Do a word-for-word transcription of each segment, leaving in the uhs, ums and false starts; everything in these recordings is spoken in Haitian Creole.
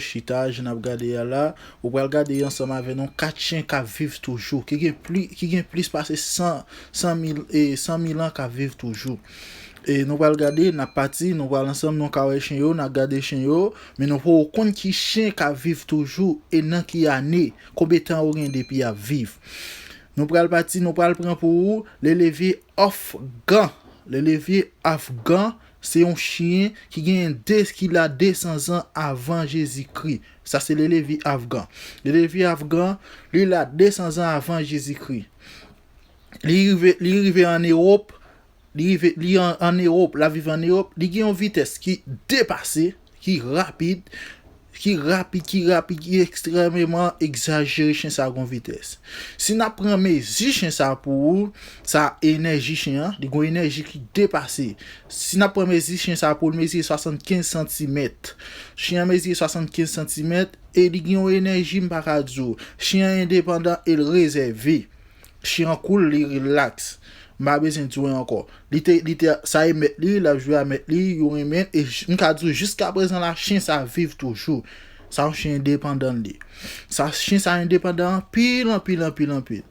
Chita, jan n ap gade a la, ou pral gade ansanm avè nou kat chen k ap viv toujou, ki gen pli, ki gen plis pase san, san mil, e, san mil an k ap viv toujou. E nou pral gade, n ap pati, nou pral ansanm, nou ka wè chen yo, n ap gade chen yo, men nou poko konn ki chen k ap viv toujou, e nan ki ane, konbyen tan yo gen depi y ap viv. Nou pral pati, nou pral pran pou ou, le levier afghan. Le levier afghan, se yon chen ki genyen de, ki la de san zan avan Jezikri. Sa se le levier afghan. Le levier afghan, li la de san zan avan Jezikri. Li rive, li rive ann Ewòp, li rive, li an, ann Ewòp, l ap viv ann Ewòp, li gen yon vitès ki depase, ki rapid, ki rapid, ki rapid, ki ekstrèmeman egzajere, chen sa gon vitès. Si n ap pran mezi chen sa pou ou, sa enèji chen an, li gon enèji ki depase. Si n ap pran mezi chen sa pou ou, l mezire swasannkenz santimèt. Chen an mezire swasannkenz santimèt e li gen yon enèji m pa ka di w. Chen an endepandan e l rezève. Chen an cool, li relax. M pa bezwen di w ankò. Li te, li te, sa e mèt li, l ap jwe a mèt li, yo renmen l, e j-, m ka di w jiskaprezan la, chen sa viv toujou. Sa yon chen endepandan li. Sa, chen sa endepandan anpil, anpil, anpil, anpil.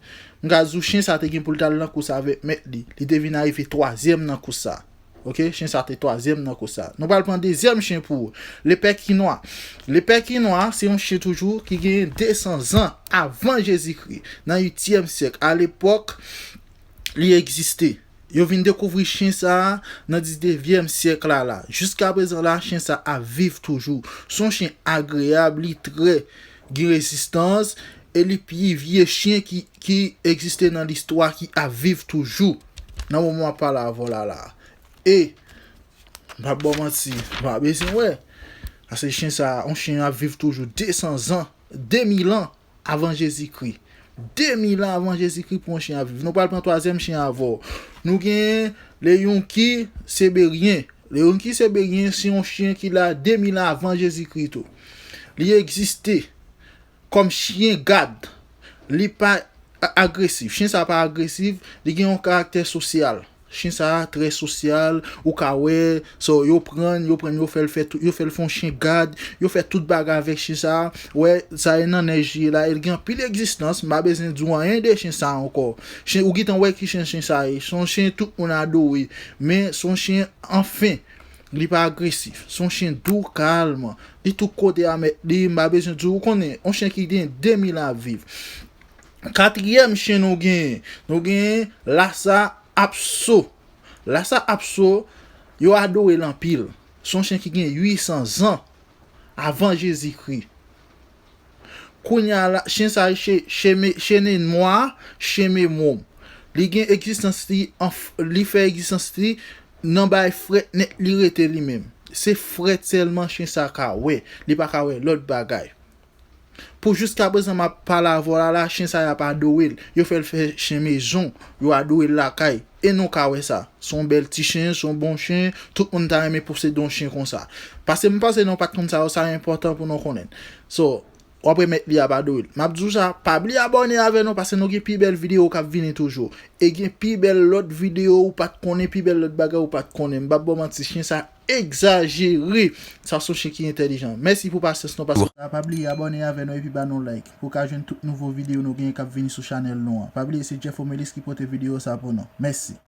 M ka di w chen sa te gen pou l t al nan kous avèk mèt li. Li te vin arive twazyèm nan kous sa. Ok, chen sa te twazyèm nan kous sa. Nou pral pran dezyèm chen pou ou. Le Pèkinwa. Le Pèkinwa, se yon chen toujou ki genyen de san zan avan Jezikri, nan uityèm syèk. Alepòk, li egziste. Yo vin dekouvri chen sa a nan diznevyèm syèk la la. Jiskaprezan la, chen sa ap viv toujou. Se yon chen agreyab, li trè gen rezistans, e li pi vye chen ki, ki egziste nan listwa ki ap viv toujou nan moman m ap pale avè w la la. E, m p ap ba w manti, m pa bezwen wè. Paske chen sa, yon chen ap viv toujou de san zan, de mil an avan Jezikri. De mil an avan Jezikri pou yon chen ap viv. Nou pral pran twazyèm chen avè w. Nou gen le Yonki Seberyen. Le Yonki Seberyen se yon chen ki la de mil an avan Jezikri tou. Li egziste kòm chen gad. Li pa a-, agresif. Chen sa pa agresif, li gen yon karaktè sosyal. Chen sa a trè sosyal, ou ka wè, so, yo pran l, yo pran l, yo fè l fè tout, yo fè l fè yon chen gad, yo fè tout bagay avèk chen sa a. Wè, sa e nan nèj li ye la, e l gen anpil egzistans, m pa bezwen di w anyen de chen sa a ankò. Chen, ou gentan wè ki chen, chen sa a ye. Se yon chen tout moun adore, men se yon chen anfen. Li pa agresif. Se yon chen dou, kalm. Li tout kote a mèt li, m pa bezwen di w, ou konnen, yon chen ki gen de mil an ap viv. Katriyèm chen nou genyen, nou genyen Lhasa Apso. Lhasa Apso, yo adore l anpil. Se yon chen ki gen uit san zan avan Jezikri. Kounye a la, chen sa a, chen, chen me-, chen nwa, chen memwòm. Li gen egzistans li, an f-, li fè egzistans li nan bay frèt nèt li rete li menm. Se frèt sèlman chen sa a ka wè. Li pa ka wè lòt bagay. Pou jiskaprezan m ap pale avè w la, la, chen sa y ap adore l. Yo fè l fè chen mezon. Yo adore l lakay. E nou ka wè sa. Se yon bèl ti chen, se yon bon chen. Tout moun ta renmen posede yon chen konsa. Paske m panse nou pa t konn sa yo, sa enpòtan pou nou konnen. So, w ap remèt li ap adore l. M ap di w sa, pa bliye abòne avè nou paske nou gen pi bèl videyo k ap vini toujou. E gen pi bèl lòt videyo ou pa t konnen, pi bèl lòt bagay ou pa t konnen. M p ap ba w manti, chen sa egzajere. Sa se yon chen ki entèlijan. Mèsi pou pasyans nou, paske pa bliye abòne avè nou epi ba nou like pou w ka jwenn tout nouvo videyo nou genyen k ap vini sou chanèl nou an. Pa bliye se Jeff Omelis ki pote videyo sa pou nou. Mèsi.